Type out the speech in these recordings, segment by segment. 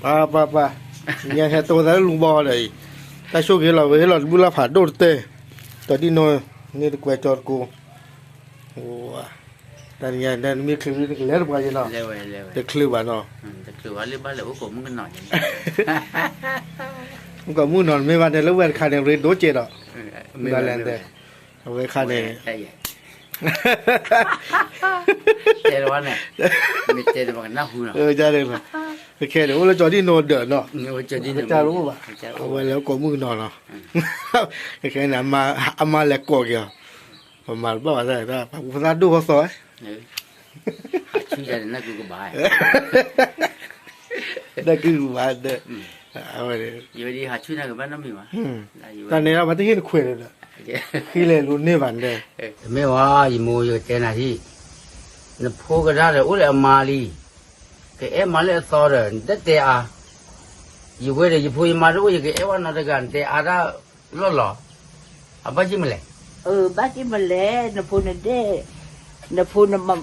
ပၢ်ပၢ်ပၢ်, ညါဟဲတိသးလၢလူၤဘီဒီးအံၤ, တၢ်ဆိၣ်ဂ့ၤလီၤ ဝဲဟ့ၣ်လီၤတဘျုးလၢ်ဖးဒိၣ်တတဲ, ကၠီဒံၣ်နီၣ်, န့ၣ်တကွဲးကၠီတကိး, တၢ်ညါနမ့ၢ်ချုးနကလဲၤတပှၤယဲနီၤ, တချုးဘၣ်နီၤ, အိၣ်ကိးမုၣ်ကနီၤ, မ့ၢ်ဘၣ်န့ၣ်လၢဝဲတခါန့ၣ် ရ့ဒိၣ်ကဲဒီး, မ့ၢ်ဘၣ်လဲၣ်, အဝဲခါန့ၣ် တဲဝဲန့ၣ်, မ့ၢ်တဲတဘၣ်ကနၢ်ဟူနီၤ, ခဲန့ၣ် အိၣ်လၢကၠီဒံၣ်နီၣ်ဒၢးနီၤ, ကၠီဒံၣ်နီၣ်တအိၣ်ဘၣ်, အဝဲလဲၤအိၣ်ကိးမုၣ်ကနီၤနီၤ, ခဲန့ၣ် အမါလဲၤကိးက့ၤအီၤ, ပမၤတဘၣ်ဘၣ်သး ပှၤပူၤဖသၣ်ဒိၣ်ဃီသီ, တၢ်ကုကဘၣ်, တၢ်ကုကဘၣ်ဒီး, အဝဲ တၢ်န့ၣ် ပှၤတဟ့ၣ်နခွဲးဒီး, ဃံလဲၤလိာ်န့ၢ်ဘၣ်န့ၣ်, တမ့ၢ်ဝဲ ယမိၢ်ယကတဲနၤဟံၣ်, နဖိကဒါဒီးအိၣ်လၢအမါလံ, ကအဲၣ်မါလၢအသီဒီး နတတဲအါ, ယဝဲဒီးယဖိယမါတအိၣ် ယကအဲၣ်ဝဲနီတဂၤ နတဲအါတၢ်လီၢ်လီၤ, အဘၣ်က့ၢ်မလဲၣ်, ဘၣ်က့ၢ်မလဲၣ် နဖိနဒဲၣ်, နဖိနမၤ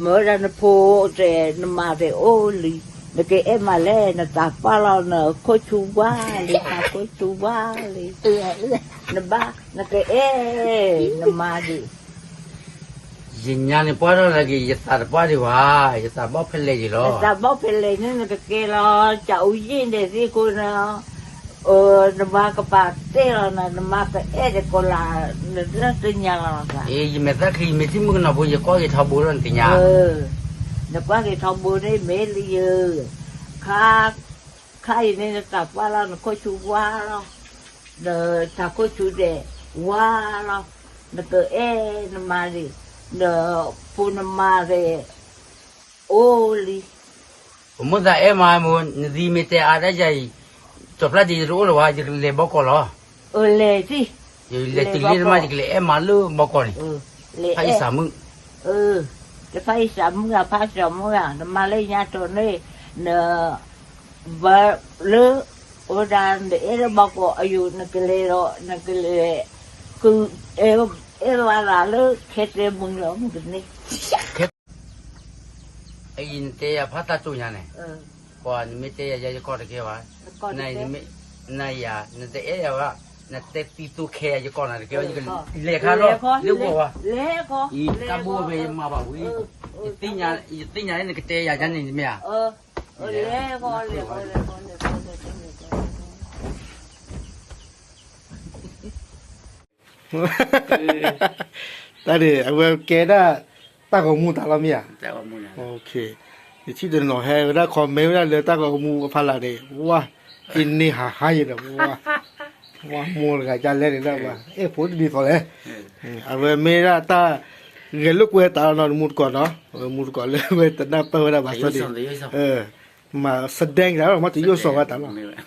မၢဒၣ်နဖိတဲ နမါတဲအိၣ်လံ, နကအဲၣ်မးလဲၣ် နသးပှၢ်လီၤ နခိၣ်ဆူဝါလံ နခိၣ်ဆူဝါလံ, နဘၣ် နကအဲၣ် နမါဒံး, ယညါန့ၣ်ပှၢ်ထီၣ်လၢက့ၤ ယသးတပှၢ်ဒံးဘၣ်, ယသးဘီၣ်ဖဲလဲၣ်ယံၤလီၤ, ယသးဘီၣ်ဖဲလဲၣ်န့ၣ် နကကဲလီၤ ကၠီအူယ့ၣ်န့ၣ်သ့ၣ်ခိၣ်နၤ နမါကပာ်တဲလီၤနၤ နမါကအဲၣ်တကိးလၢ် နလၢတညါလီၤ, အ့ ယမဲာ်သၣ်ချံ ယမ့ၢ်ထံၣ်မုၣ်ကနီၤဖိ ယကွၢ်က့ၤထီဘိလီၤ နသ့ၣ်ညါ, နကွၢ်က့ၤထီဘိန့ၣ် မ့ၢ်လၢယ, ခါ, ခါအံၤန့ၣ် နသးပှၢ်လီၤ နခိၣ်ဆူဝါလီၤ, နထးခိၣ်ဆူဒီး ဝါလီၤ, နကအဲၣ်နမါဒံး, နဖိနမါဒီး အိၣ်လံ ပမိၢ်သးအဲၣ်မးမ့ၢ် နသံမ့ၢ်တဲအါဒၣ်ယၤအံၤ, ကၠီဖျါဒံးယတအိၣ်လၢၤဘၣ် ယကလဲၤဘီကီးလီၤ, လဲၤ, ယလဲၤတုၤလ့တမး ယကလဲၤအဲၣ်မးလၢဘီကီးန့ၣ်, ဖးအံၣ်စၢ်မုၣ်, တဖးအံၣ်စၢ်မုၣ်ဂၤ ဖးစၢ်မုၣ်ဂၤ နမါလၢညါတီၤန့ၣ်, န ဘၣ်လၢ အိၣ်ဒၣ်နအဲၣ်လၢဘီကီးအယိာ် နကလဲၤဒီး နကလဲၤ က အဲၣ်ဘၣ်သးလၢခဲတဲမုၢ်လီၤ မုၢ်ကန့ၢ် အံၤနတဲယၤဖးတၢ်တိၢ်ညါန့ၣ်, ပှၤနမ့ၢ်တဲယၤ ယၤယကီၢ်တကဲဘၣ်, နယၤ နတအဲၣ်ယၤဘၣ်, နတဲသံသိခဲယၤ ယကီၢ်နၤတကဲဘၣ် ယကလဲၤခါလီၤ လၢဂီၢ်ဘၣ်, အံၤတၢ်ဘိဝဲယမၤဘၣ်ဝံၤ, ယသ့ၣ်ညါလၢနကတဲယၤယၤန့ၣ်မ့ၢ်ဧါ လဲၤဃီ လဲၤဃီ လဲၤဃီ လဲၤဃီ တၢ်န့ၣ် အဝဲကဲဒၣ် တၢ်ဂီၤမူတၢ်လီၤမ့ၢ်ဧါ, ယထံၣ်တနီၤဟဲဝဲဒၣ် comment ဝဲဒၣ်လၢတၢ်ဂီၤမူအဖီလာ်န့ၣ် ဝါ, က့ၤန့ၢ်ဟးဟးယဲဒီး ဝါ, အဲၣ်ဖိတဒ်သိးလဲၣ်, အဝဲမ့ၢ်ဒၣ်တၢ် ဂဲၤလိာ်ကွဲတၢ်လီၤနီၤ တမူတကိးနီၤ, မူတကိးလၢဝဲတနၢ်ပၢၢ်ဝဲဒၣ်ဘၣ်သီန့ၣ်, မၤစဒဲကတၢ်လီၤ မ့ၢ်တယိၣ်စီၤဝဲတၢ်လီၤ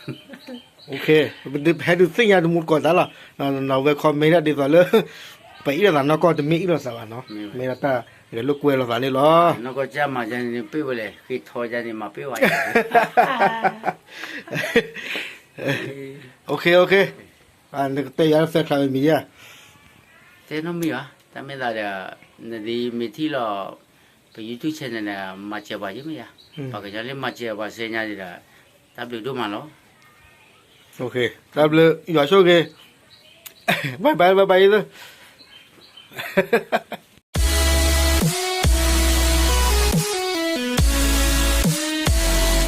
ဟဲဒုးသ့ၣ်ညါတမူတကိးတၢ်လီၤ, နီၤဝဲ comment ဒၣ်ဒ်သိးလၢ ပအ့ၣ်လိာ်သးနီၢ်ကီၢ် တမ့ၢ်အ့ၣ်လိာ်သးဘၣ်နီၤ, မ့ၢ်ဒၣ်တၢ်ဂဲၤလိာ်ကွဲလိာ်သးန့ၣ်လီၤ, နီၢ်ကီၢ်ကၢ်မၤယၤန့ၣ် ပ့ၢ်ဝဲလဲၣ် ဃ့ထီယၤန့ၣ် မၤပ့ၢ်ဝဲ OK OK, နကတဲယၤလၢ သဲချါဝဲမံၤယါ, တဲနီတမံၤဘၣ်, တၢ်မ့ၢ်သးဒီး နဒ်မ့ၢ်ထံၣ်လီၤ ပ YouTube channel န့ၣ် မၤစၢၤပှၤယမ့ၢ်ယါ, ပှၤကညီလၢမၤစၢၤပှၤစဲညါဒီး တၢ်ဘျုးဒိၣ်မးလီၤ, တၢ်ဘျုး ယွၤဆိၣ်ဂ့ၤ, bye bye bye bye